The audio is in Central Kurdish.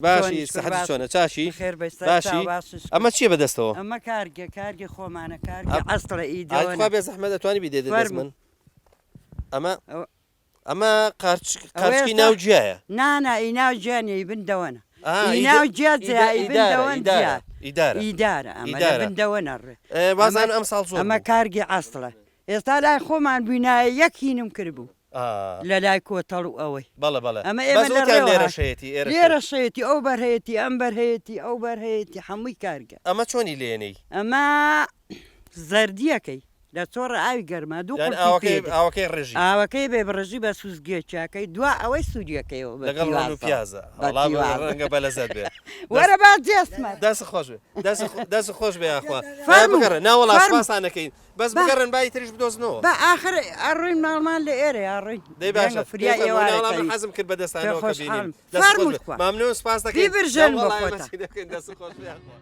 باشی سەحەتت چۆنە چاشی باشی ئەمە چیە بەدەستەوە ئەمە کارگە کارگە خۆمانە کارگە ئەسڵە ئی دەوەنە خوا بێ زەحمەت ئەتوانی بیدەیتە دەست من ئەمە ئەمە قارچ قارچکی ناو گیایە نا نا ئی ناو گیا نیە ئی بن دەوەنە ئی ناو گیا جیا ئی بن دەوەن جیا ئیدارە ئیدارە ئەمە لە بن دەوەنە ڕێ وازانم ئەم ساڵ زۆر ئەمە کارگی ئەسڵە ئێستا لای خۆمان بووینایە یەک هینم کردبوو لە لای کۆتەڵ و ئەوەی. بەڵێ بەڵێ ئەمە ئێمە بەس لە وتیان ڕێوە لێرە هات. شەیەتی ئێرە لێرە شەیەتی. شەیەتی ئەو بەر هەیەتی ئەم بەر هەیەتی ئەو بەر هەیەتی هەمووی کارگە. ئەمە چۆنی لێنێی؟ ئەمە زەردییەکەی لە چۆڕە ئاوی گەرما دوو یان قوڵپی ئاوەکەی پێ دێ. ئاوەکەی ڕژی. ئاوەکەی بێ بڕژی بە سوزگێکیاکەی دوا ئەوەی سووریەکەیەوە بە لەگەڵ ڕۆن و پیوازەوە. پیازە. بە وەڵا پیوازە. ڕەنگە بەلەزەت بێ. دەست وەرە با جێسمە. دەست خۆش بێ. دەست دەست خۆش بێ یاخوا. ئێ فەرموو بگەڕێ ناوەڵا فەرموو. سوپاستان ئەکەین. بەس با بگەڕێن با ئیتریش بدۆزنەوە. با ئاخر ئەڕۆین ماڵمان لە ئێرەیە ئەڕۆین دەی درەنگە باشە فریا دەی فەرموو ئێوارە ناوەڵا من کەوین حەزم کرد بە پێ دەستانەوە کە بینیم خۆشحاڵم دەست خۆش فەرموو بێ تخوا مامنوون سوپاس دەکەین بیبرژێن بۆ ناوەڵا ئێمە خۆتان. چی دەکەین دەست خۆش بێ یاخوا.